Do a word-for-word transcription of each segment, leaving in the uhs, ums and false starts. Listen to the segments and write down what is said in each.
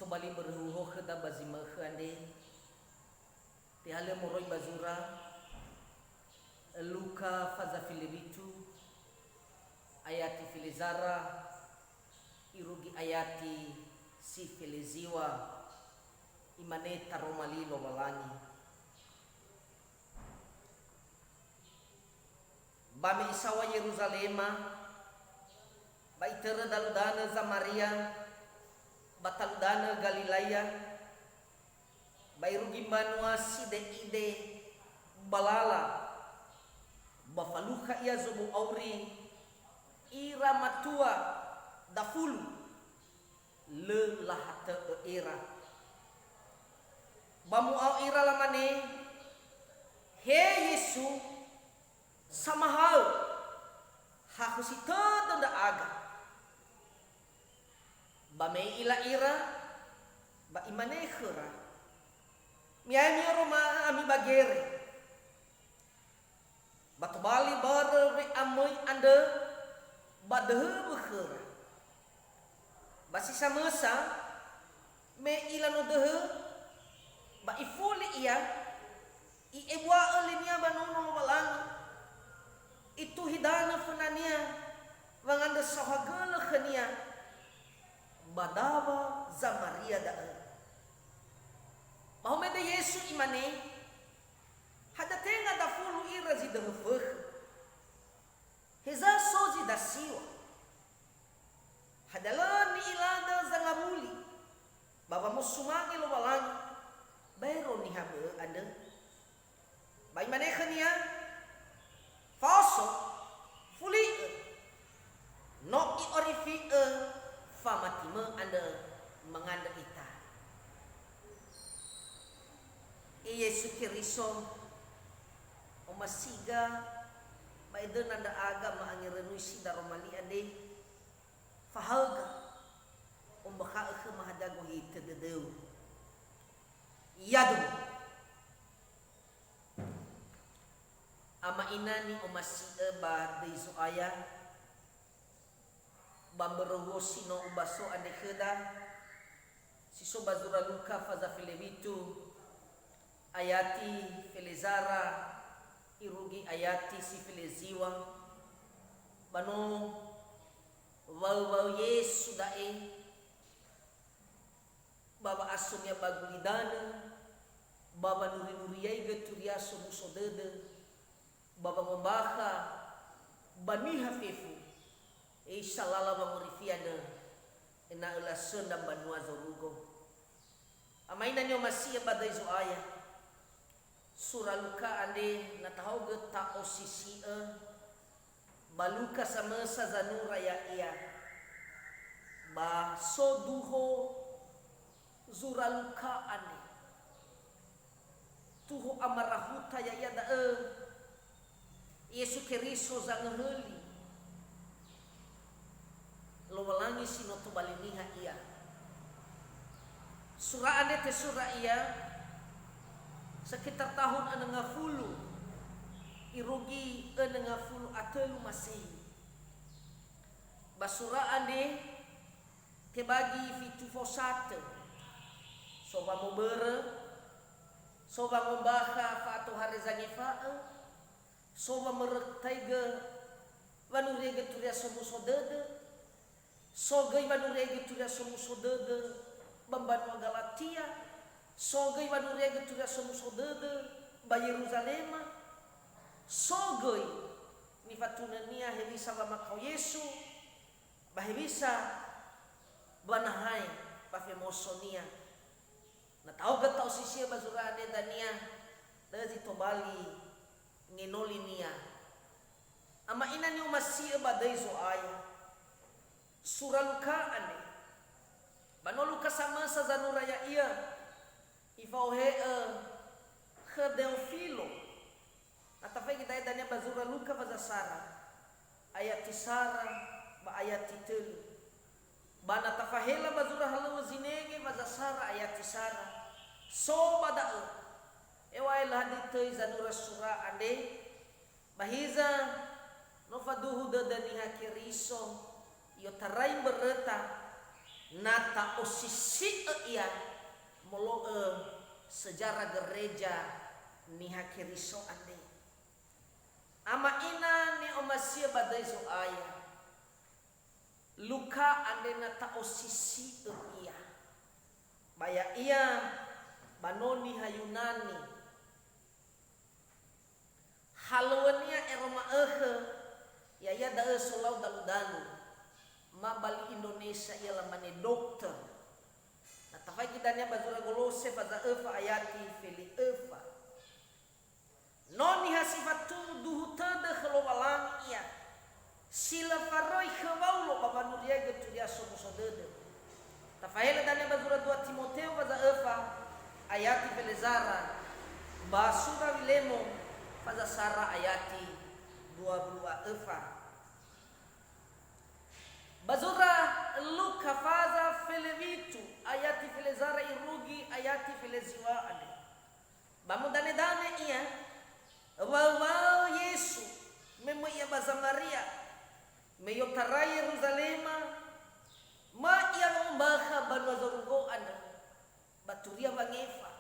Tobali börö huhuo khöda ba zi ma'ökhö andre, tehalö moroi ba zura Luka faza felewitu, ayati felezara, irugi ayati si feleziwa, imane taroma li Lowalangi. Ba me isaŵa Yeruzalema, ba itörö dalu danö Zamaria, ba talu danö Galilaia, ba irugi mbanua side'ide ba lala, ba falukha ia zobo auri, ira matua dafulu, lö lahatö'ö ira. Ba mu'ao ira lamane, "He Yesu, samahaö, hakhösi tödö ndra'aga." Ba me i'ila ira, ba imane khöra, "Mi'ae mi'oroma'ö ami ba gere." Ba tobali börö we'amöi andrö ba döhö wökhöra. Ba si samösa, me i'ila no döhö, ba ifuli ia, i'ebua'ö linia ba nono Lowalangi, ituhi danö fönania wangandrö saohagölö khönia ba daŵa Zamaria da'ö. Ba homede Yesu imane, "Hadia tenga dafulu ira zi döhö fökhö? Heza so zi dasiŵa? Hadia lö ni'ilada zangawuli ba wamosumange Lowalangi baero niha bö'ö andrö?" Ba imane khönia, "Faoso, fuli'ö. No i'orifi'ö famatimö andrö mangandrö ita." E Yesu Keriso, omasiga ba edöna ndra'aga ma'angerönui si daroma li andre, fahaöga, ombakha'ö khöma hadia gohitö dödöu. Yadu. Ama ina ni'omasi'ö ba döi Zo'aya, ba mbörö huhuo si no ubaso andre khöda, si so ba zura Luka faza felewitu, ayati felezara, irugi ayati si feleziŵa, ba no waö-waö Yesu da'e, ba wa'asonia ba gulidanö, ba wanuri-nuriaigö turia somuso dödö, ba wangombakha ba niha fefu, e isa lala wangorifi andrö, ena'ö lasöndra mbanua zorugo. Ama ina ni'omasi'ö ba döi Zo'aya, sura Luka andre na tahaogö ta'osisi'ö, ba Luka samösa zanura ya'ia, ba so duho zura Luka andre. Tuho amarahuta ya'ia da'ö, Yesu Keriso zangöhöli, Lowalangi si no tobali niha Ia. Sura andre tesura ia sekitar tahun önö ngafulu, irugi önö ngafulu a tölu Masehi. Ba sura andre tebagi fitu fosatö, so wamobörö, so wangombakha fa'atohare zangefa'ö, so wamörötaigö wanuriaigö turia somuso dödö, so göi wanuriaigö turia somuso dödö ba mbanua Galatia, so göi wanuriaigö turia somuso dödö ba Yeruzalema, so göi nifatunönia hewisa wamakao Yesu, ba hewisa wanahae ba femosonia. Na taogö ta'osisi'ö ba zura andre dania, da'ö zi tobali ngenolinia. Ama ina ni'omasi'ö ba döi Zo'aya. Sura Luka andre. Ba no Luka samösa zanura ya'ia, ifa'ohe'ö khö Deofilo. Na tafaigi da'e dania ba zura Luka faza sara, ayati sara ba ayati tölu. Ba na tafahela ba zura halöŵö zinenge faza sara ayati sara, so ba da'ö, hew̃a'ae lö hadia töi zanura sura andre, ba hiza no faduhu dödö Niha Keriso, i'otarai mböröta, Na ta'osisi'ö ia molo'ö sejarah gereja Niha Keriso andre. Ama ina ni'omasi'ö ba döi Zo'aya, Luka andre na ta'osisi'ö ia. Ba ya'ia ba no niha Yunani. Halöŵönia ero ma'ökhö, ya'ia da'ö solau dalu-dalu, ma ba li Indonesia ia lamane dokter. Na tafaigi dania ba zura Golose faza öfa ayati fele öfa. No niha si fatuduhu tödö khö Lowalangi ia, si lö faröi khö Waulo ba wanuriaigö turia somuso dödö. Tafahelö dania ba zura dua Timoteo faza öfa ayati fele zara, ba sura Wilemo faza sara ayati dua wulu a öfa. Ba zura Luka faza fele witu ayati fele zara irugi ayati fele ziŵa andre. Ba modane-dane ia, waŵa'ö Yesu, me möi ia ba Zamaria, me i'otarai Yeruzalema, ma ia wa'ombakha banua zorugo andrö, ba turia wangefa,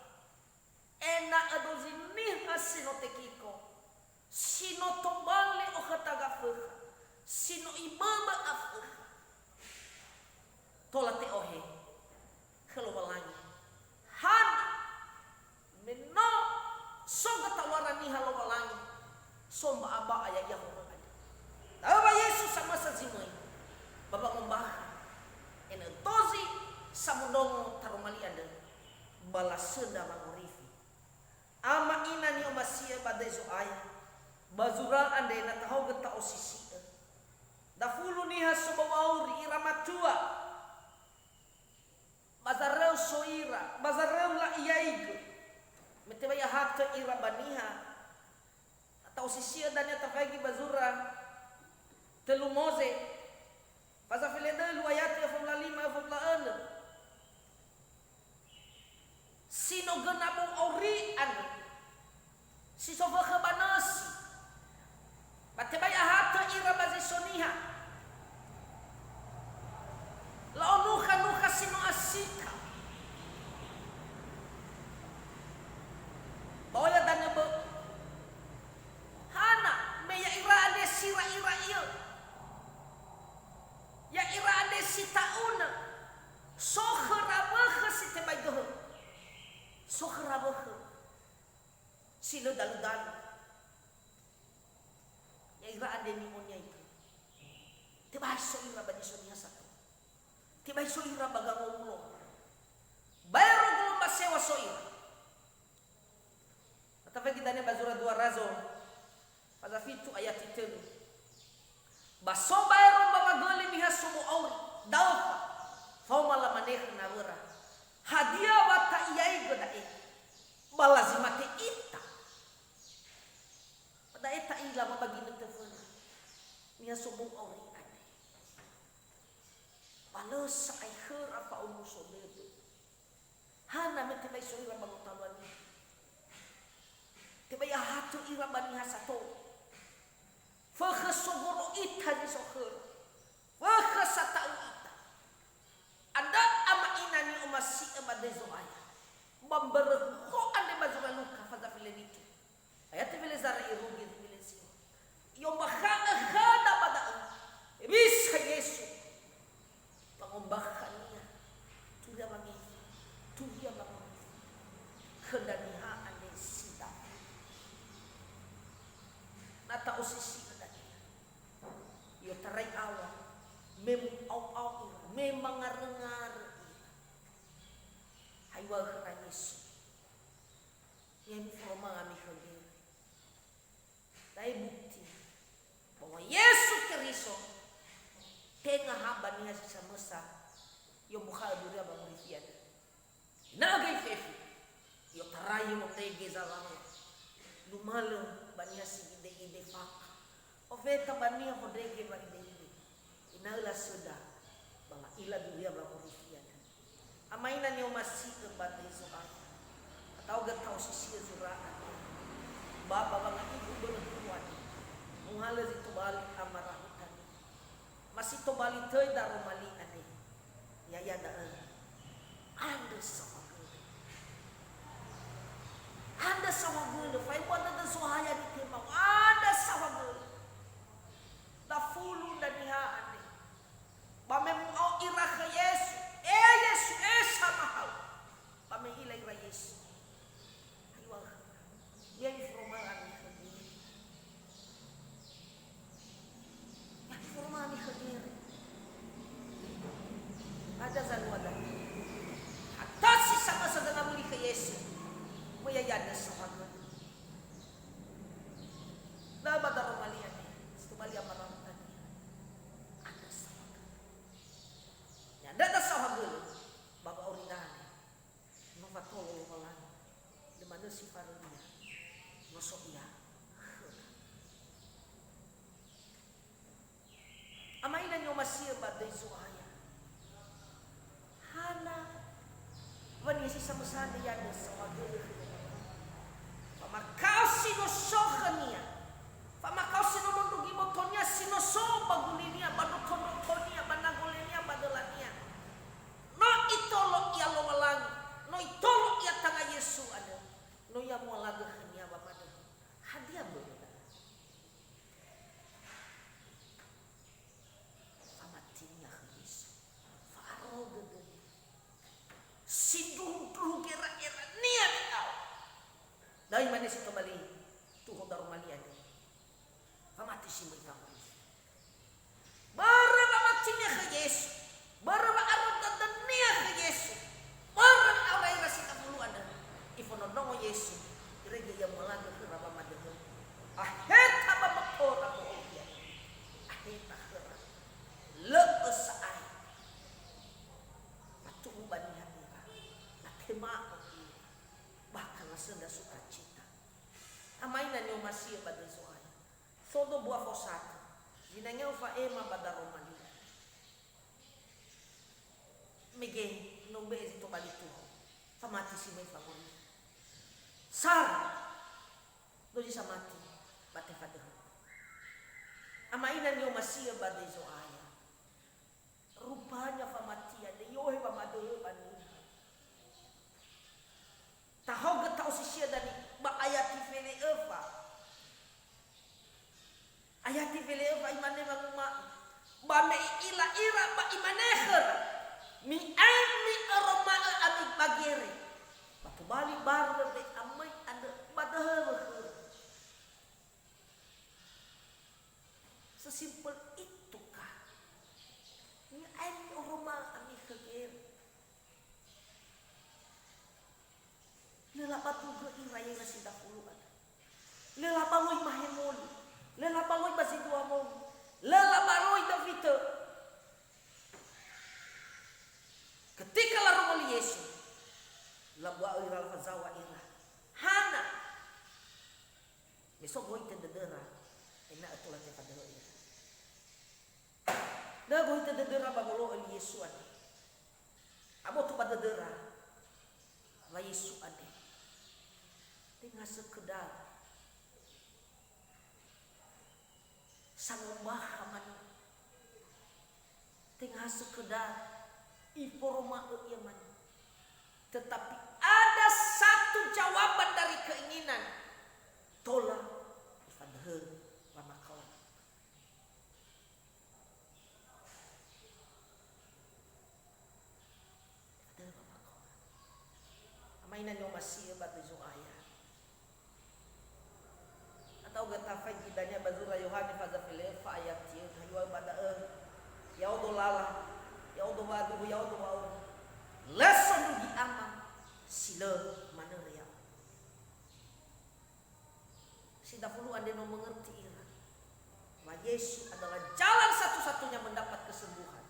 ena'ö dozi niha si no tekiko, si no tobali okhöta gafökha, si no iböbö afökha. Tola te'ohe khö Lowalangi. Hana? Me no so gataluara niha Lowalangi, so mba'a-mba'a ya'ia horö andrö. Da'ö wa Yesu samösa zi möi ba wangombakha, ena'ö dozi samondrongo taroma li andrö, ba lasöndra wangorifi. Ama ina ni'omasi'ö ba döi Zo'aya, ba zura andre na tahaogö ta'osisi'ö. Dafulu niha sobou auri, ira matua. Ba zaröu so ira, ba zaröu la'iaigö. Me tebai ahatö ira ba niha. Ta'osisi'ö dania tafaigi ba zura tölu Moze, faza fele dölu ayati öfa wulu a lima, öfa wulu a önö. Si no göna bou auri andrö, si so fökhö ba nösi, ba tebai ahatö ira ba zi so niha. La'onukha-nukha si no asika. Ba oya danö bö'ö. Hana, me ya'ira andre si ra'ira'iö. Ya'ira andre si ta'unö. So khöra wökhö si tebai döhö. So khöra wökhö si lö dalu-dalu. Ya'ira andre ni'oniaigö. Tebai so ira ba zi so niha sato. Tebai so ira ba gangoulo. Baero gulumba sewa so ira. Ba tafaigi dania ba zura dua Razo, faza fitu ayati tölu. Ba so baero ba wagöli niha sobou auri, daofa, faoma lamane khö nawöra, "Hadia wa ta'iaigö da'e? Ba lazimate ita." Ba da'e ta'ila wa ba ginötö föna niha sobou auri andre. Ba lö sa'ae khöra fa'omuso dödö. Hana me tebai so ira ba gotaluania? Tebai ahatö ira ba niha sato. Fökhö sogoro ita zi so khöra. Fökhö sata'u ita. Andrö ama ina ni'omasi'ö ba döi Zo'aya. Ba mbörö ho andre ba zura Luka faza fele witu. Ayati fele zara irugi zi fele ziŵa. I'ombakha'ö khöda ba da'ö, hewisa Yesu, wangombakha-Nia, turia wangefa, turia wangorifi, khö ndra niha andre si da'ö. Na ta'osisi'ö dania, i'otarai awa, me mu'ao'ao ira, me mangaröngarö ira. Haiŵa'ö khöra Yesu. Niha muforoma'ö ami khö gere. Da'e bukti bahwa Yesu Keriso tenga ha ba niha si samösa i'ombakha'ö duria wangorifi andrö. Ena'ö göi fefu, i'otarai hondrege zawawe. Numalö ba niha si ide-ide fakha. Ofeta ba niha hondrege wa'ide-ide. Ena'ö lasöndra, ba la'ila duria wangorifi andrö. Ama ina ni'omasi'ö ba döi Zo'aya. Atau göi ta'osisi'ö zura andre. Ba, ba wanga'igu bölö huwa andre. Muhalö zi tobali amarahu tania. Ma si tobali töi daroma li andre. Ya'ia da'ö, andrö saohagölö. Andrö saohagölö, fa'ebua dödö Zo'aya nitema'ö, andrö saohagölö. Dafulu ndra niha andre. Ba me mu'ao ira khö Yesu, "E Yesu, e Samahau." Ba me i'ila ira Yesu, "Ayo khöra, ya miforoma'ö ami khö Gere. Ya miforoma'ö ami khö Gere." Hadia zalua da'ö? Hadia si samösa zanawuli khö Yesu. Möi ya'ia andrö saohagölö. Lö ba daroma li andre, si tobali amarauta niha. Andrö saohagölö. Ya, andrö saohagölö, ba wa'aurida andre, no fatolo Lowalangi. Lö manö si farölia, no so ia khöra. Ama ina ni'omasi'ö ba döi Zo'aya. Hana wa niha si samösa andre ya'ia andrö saohagölö khö Lowalangi. Famakao si no so khönia. Famakao si no mondrugi botonia si no so ba gulinia, ba ndrotondrotonia, ba nagolenia, ba dölania. No itolo ia Lowalangi, no itolo ia tanga Yesu andrö. No ia mu'alagö khönia wamadöhö. Hadia mbörö da'ö? Famatinia khö Yesu. Fa'arou dödönia. Sindruhundruhu gera'erania ni'ao. Da'ö imane si tobali tuho daroma li andre. Famati si möi fangorifi. Börö wamatinia khö Yesu. Börö wa'arou dödönia khö Yesu. Börö wa'aura'ira si dafulu andrö. Ifondrondrongo Yesu. Irege ia mu'alagö khöra wamadöhö. Aheta ba motora bo'o ia. Aheta khöra. Lö'ö sa'ae. Fatuwu ba niha ira. Latema'ö ira. Bahkan lasöndra sukacita. Ama ina ni'omasi'ö ba döi Zo'aya. Sodo mbua fosatö. Zinangea ufa'ema ba daroma li. Mege no ube'e zi tobali tuho. Famati si möi fangorifi. Sara. Dozi samati ba tefadöhö. Ama ina ni'omasi'ö ba döi Zo'aya. Rupanya famatia andre i'ohe wamadöhö ba niha. Tahaogö ta'osisia dania ba ayati fele'öfa. Ayati fele'öfa imane wanguma'ö, ba me i'ila ira ba imane khöra, "Mi'ae mi'oroma'ö ami ba Gere." Ba tobali barö we'amöi andrö ba döhö khöra. Sesimpel itu kah? Mi'ae mi'oroma'ö ami khö Gere. Lö labatugö ira ya'ira si dafulu andrö. Lö labaloi mahemoli. Lö labaloi ba zindrua wongi. Lö labaloi ba fitö. Ketika larongo li Yesu, labua'ö ira, lafazaŵa ira. Hana? Me so gohitö dödöra, ena'ö tola tefadöhö ira. Da'ö gohitö dödöra ba wolo'ö li Yesu andre. Aboto ba dödöra wa Yesu andre. Tenga sekedar sangombakha manö. Tenga sekedar iforoma'ö ia manö. Tetapi ada satu jawaban dari keinginan, tola ifadöhö wamakao. Da'ö wamakoa. Ama ina ni'omasi'ö ba döi Zo'aya. Atau gatafaigi dania ba zura Yohane faza fele'öfa ayat tiökha, iŵa'ö ba da'ö, "Ya'odo lala, ya'odo waduhu, ya'odo wa'auri. Lö sondrugi Ama si lö manörö ya'o." Si dafulu andre no mengerti ira bahwa Yesu adalah jalan satu-satunya mendapat kesembuhan.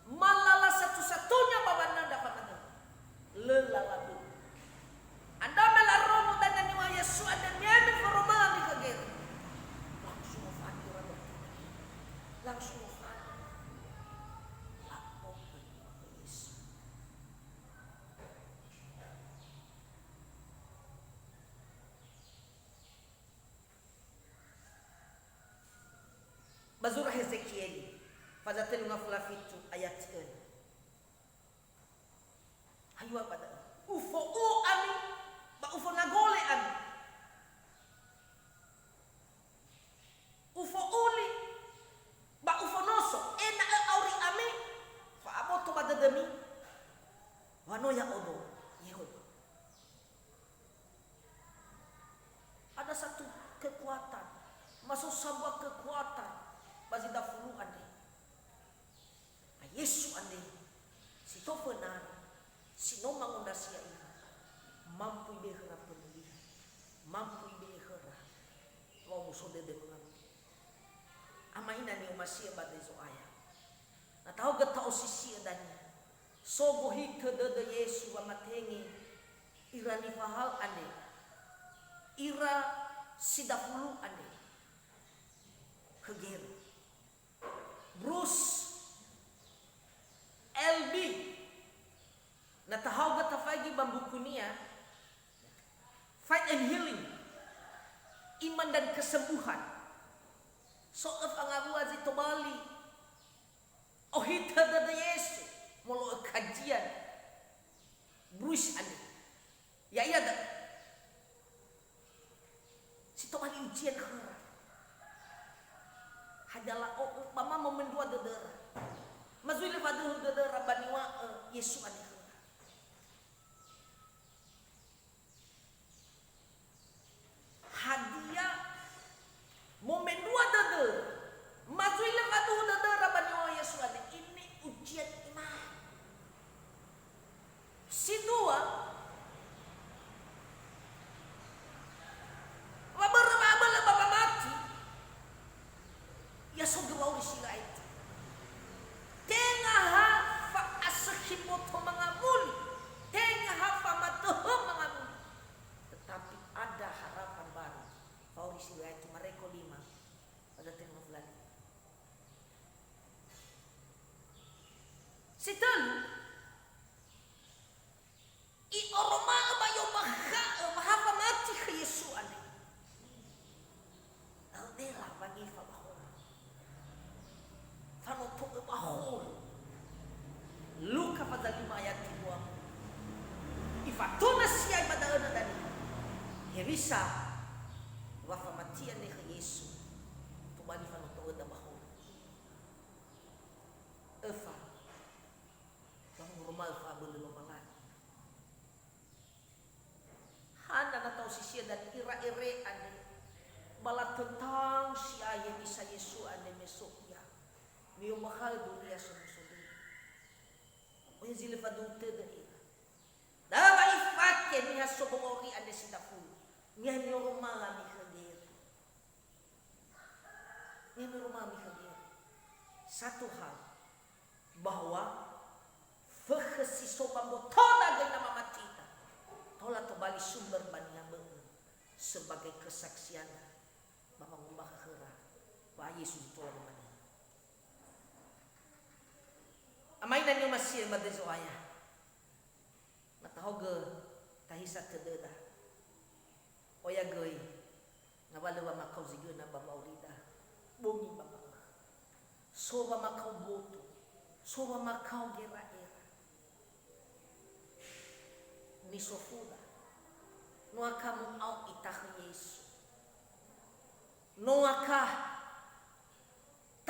Malala satu-satunya ba wanöndra famadöhö. Lö lala bö'ö. Andrö me larongo dania niŵa'ö Yesu andre, "Mi'ae miforoma'ö ami khö Gere." Langsung ofani ira dokter. Langsung ofani. Laporoma'ö Yesu. Ba zura Hezekieli, faza telungafulu a fitu ayat tiökha. Dua ba da'ö. Ufo'uo ami, ba ufo nagole ami. Ufo'uli, ba ufonoso, ena'ö auri ami, fa'aboto ba dödömi, wa no ya'odo Yehowa. Ada satu kekuatan, ma so sambua kekuatan ba zi dafulu andre. Ba Yesu andre, si toföna, si no mangondrasi ya'ira, mampu ibe'e khöra pemulihan, mampu ibe'e khöra wa'omuso dödö mangawuli. Ama ina ni'omasi'ö ba döi Zo'aya. Na tahogö ta'osisi'ö dania, so gohitö dödö Yesu wamatenge ira nifahaö andre, ira si dafulu andre, khö Gera. Bruce L B, na tahaogö tafaigi ba mbukunia, Fight and Healing, Iman dan Kesembuhan. So öfa ngawua zi tobali ohitö dödö Yesu molo'ö kajian Bruce andre. Ya'ia da'ö. Si tobali ujian khöra. Hadia la'o'ö, ba ma momendrua dödöra. Ma zui lö faduhu dödöra ba niŵa'ö Yesu andre khöra. Hadia momendrua dödöra, ma zui lö faduhu dödöra ba niŵa'ö Yesu andre, ini ujian iman. Si dua, wa börö wa'abölö ba wamati, ya so göi wa'auri si lö aetu. Tenga ha fa'asökhi boto mangawuli, tenga ha famadöhö mangawuli. Tetapi ada harapan baru, fa'auri si lö aetu, Mareko lima, ayat tenga wulu a lima. Si tölu, i'oroma'ö ba i'ombakha'ö wa ha famati khö Yesu andre. Da'ö dela wangifa ba horö. Fanoto'ö ba horö. Luka faza lima ayat dua. Ifatuna siai ba da'ö na dania. Hewisa wa famati andre khö Yesu, tobali fanoto'öda ba horö. Öfa, wangoroma'ö fa'abölö Lowalangi. Hana na ta'osisi'ö dania ira ere andre, ba latöntang si'ai hewisa Yesu andre me so Ia. Me i'ombakha'ö duria somuso dödö. Oya zi lö faduhu tödö ira. Da'ö wa ifake niha so ba wa'auri andre si dafulu. Niha ni'oroma'ö ami khö Gera. Niha ni'oroma'ö ami khö Gera. Satu hal, bahwa fökhö si so ba mbotoda göi na mamatita, tola tobali sumber ba niha bö'ö sebagai kesaksianda ba wangombakha khöra wa Yesu tola ba niha. Ama ina ni'omasi'ö ba döi Zo'aya. Na tahogö tahisa tödöda. Oya göi, ngawalö wamakao zi göna ba wa'aurida, bongi ba ma'ökhö. So wamakao boto, so wamakao gera'era. Nisofuda, no akha mu'ao ita khö Yesu. No akha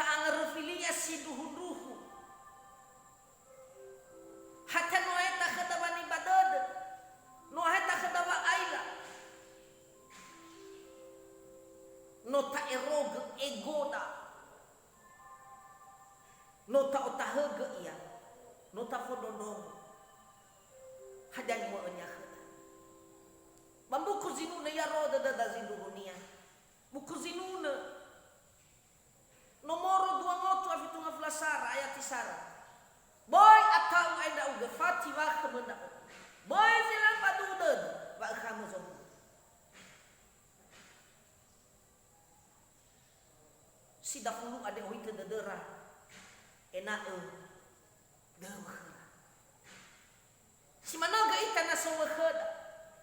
Ta'angaröfi li-Nia sindruhundruhu. Hadia no aeta khöda wanibadödö, no aeta khöda wa'aila. No ta'erogö egoda. No ta'otahögö Ia. No tafondrondrongo. Hadia niŵa'ö-Nia khöda. Ba mbuku zinunö ia ro dödöda zindruhunia. Buku zinunö. Nomoro dua ngotu a fitu ngafulu a sara, ayati sara. Böi ata'u, ai ndra'ugö, fa tiŵa khömö ndra'o. Böi zi lö faduhu dödö, wa ökhamö zorugo. Si dafulu andre ohitö dödöra, ena'ö dödö khöra. Si manö göi ita na so wökhöda,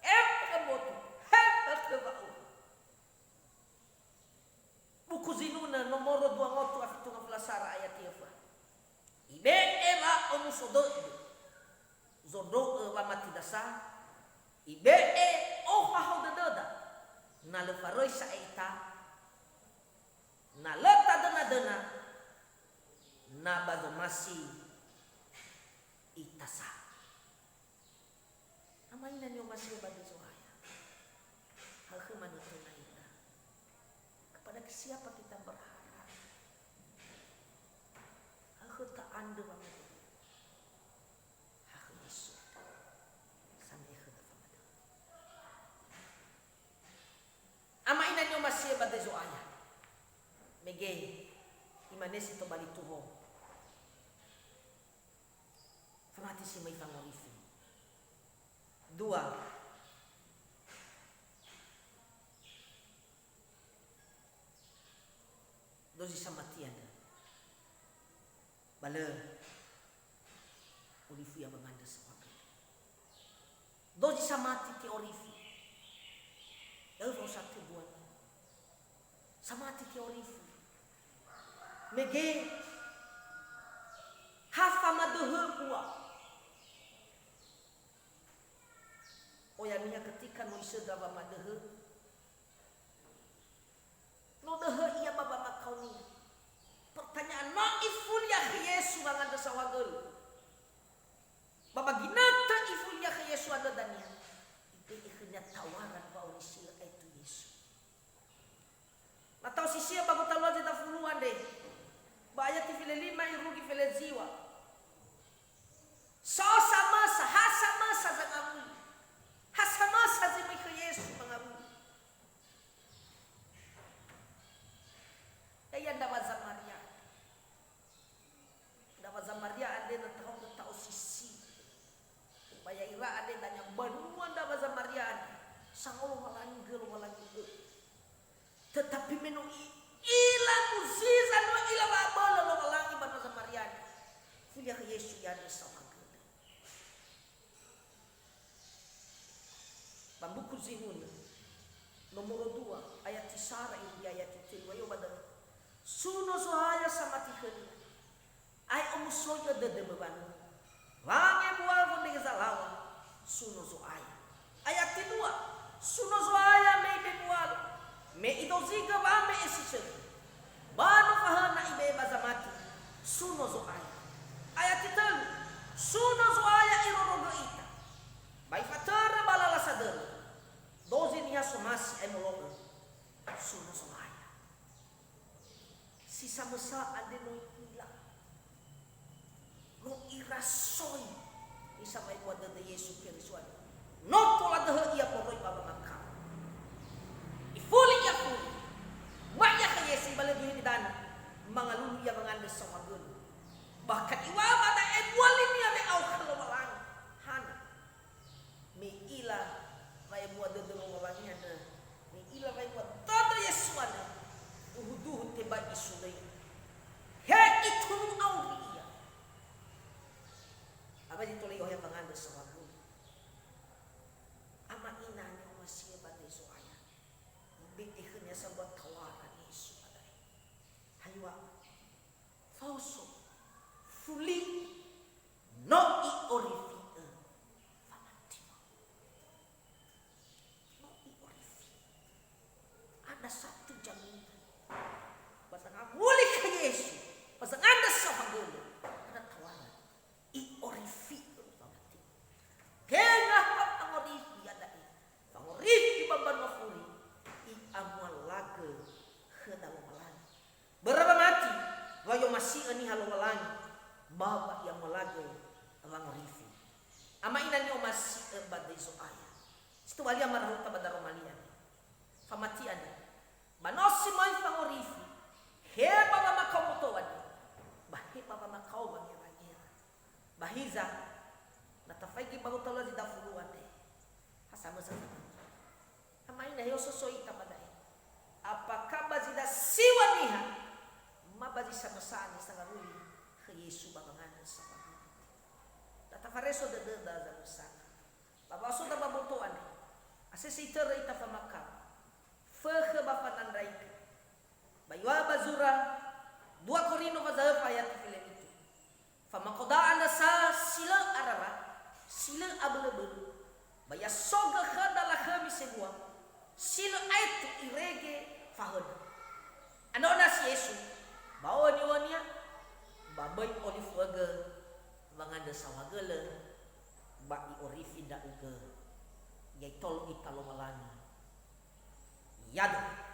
efökhö mboto, efökhö wa'ohe. Buku zinunö nomoro dua ngotu a fitu ngafulu a sara ayati öfa. Ibe'e wa'omuso dödö. Zondro'ö wamatida sa, ibe'e ohahau dödöda, na lö faröi sa'ae ita, na lö tadöna-döna, na ba zomasi ita sa. Ama ina ni'omasi'ö ba döi Zo'aya. Hakhö manötöna ita. Kepada siapa kita berharap? Hakhö ta'andrö wamödöhö. Hakhö Yesu. Same'e khöda famödöhö. Ama ina ni'omasi'ö ba döi Zo'aya. Mege, imane si tobali tuho. Famati si möi fangorifi. Dua. Dozi samati andrö. Ba lö orifi ia wangandrö saohagölö. Dozi samati te'orifi. Da'ö fa'osatö buana. Samati te'orifi. Mege ha famadöhö bua. Oya niha ketika no isöndra wamadöhö, no döhö ia ba wamakaonia. Pertanyaan, no ifuli ia khö Yesu wangandrö saohagölö. Ba ba ginötö ifuli ia khö Yesu andrö dania, ibe'e khönia tawaran wa'orisi lö aetu Yesu. Na ta'osisi'ö ba gotalua zi dafulu andre, ba ayati fele lima irugi fele ziŵa. So samösa, ha samösa zangawuli. Ha samösa zi möi khö Yesu mangawuli. Ya'ia ndrawa Zamaria. Ndrawa Zamaria andre na taho'ö ta'osisi. Ba ya'ira andre dania mbanua ndrawa Zamaria andre, sangolo Lowalangi gö, Lowalangi gö. Tetapi me no i'ila muziza, no i'ila wa'abölö Lowalangi ba ndrawa Zamaria andre, fuli ia khö Yesu iandrö saohagölö. Ba mbuku Zihunö, nomoro dua, ayati sara irugi ayati tölu, ayo ba da'ö. Suno Zo'aya samati khönia. Ae'o musoi'ö dödömö wanua. Wangebuagu ndrege zalaŵa, suno Zo'aya. Ayati dua, suno Zo'aya me ibebualö, me idozigö wame'e si sökhi. Ba no fahöna ibe'e ba zamati, suno Zo'aya. Ayati tölu, suno Zo'aya irorogö ita. Ba ifatörö ba lala sadöli. Dozi niha somasi ae molo'ö, suno Zo'aya. Si samösa andre no i'ila. No irasoi. Isa wa'ebua dödö Yesu Keriso andre. No tola döhö ia moroi ba wamakao. Ifuli ia fuli. Mai ia khö Yesu, ibalö duhini danö. Mangalulu ia wangandrö saohagölö. Bahkan iŵa'ö ba da'e ebua linia we'ao khö Lowalangi. Hana? Me i'ila wa'ebua dödö Lowalangi andrö, me i'ila wa'ebua dödö Yesu andrö, duhu-duhu tebai isulöi. He itunu auri ia. Awai zi tola i'ohe wangandrö saohagölö. Ama ina ni'omasi'ö ba döi Zo'aya. Ibe'e khönia sambua tawaran Yesu ba da'e. Hayua. Faoso, fuli, no i'orifi'ö wamatima. No i'orifi. Ada satu jaminan. Ba zangawuli khö Yesu, ba zangandrö saohagölö, ada tawaran. I'orifi'ö wamatima. Tenga ha fangorifi iada'e. Fangorifi ba mbanua furi, i'amualagö khöda Lowalangi. Börö wamati, wa i'omasi'ö niha Lowalangi, ba wa i'amualagö wangorifi. Ama ina ni'omasi'ö ba döi Zo'aya. Si tobali ama rahuta ba daroma li andre. Famati andre. Ba no si möi fangorifi, he ba wamakao mboto andre, ba he ba wamakao wangera-ngera. Ba hiza, na tafaigi ba gotalua zi dafulu andre, ha samösa zamangi. Ama ina, he ososoi ita ba da'e. Apakah ba zi dasiŵa niha, ma ba zi samösa andre sangawuli khö Yesu ba wangandrö saohagölö? Na tafareso dödöda zamösa. Ba wa'asoda ba mboto andre, asese itörö ita famakao. Fökhö ba fanandraigö. Ba iŵa'ö ba zura, dua Korinto fazaŵa ayati fele fitu. Famakao da'a andrö sa si lö arara, si Ba ya so gõ khöda lakhömi sebua, si lö aetu irege fahöna. Andrö nasi Yesu, ba oŵö niŵönia, ba böi olifu ögö wangandrö saohagölö, ba i'orifi ndra'ugö, ya itolo ita Lowalangi. Yadö.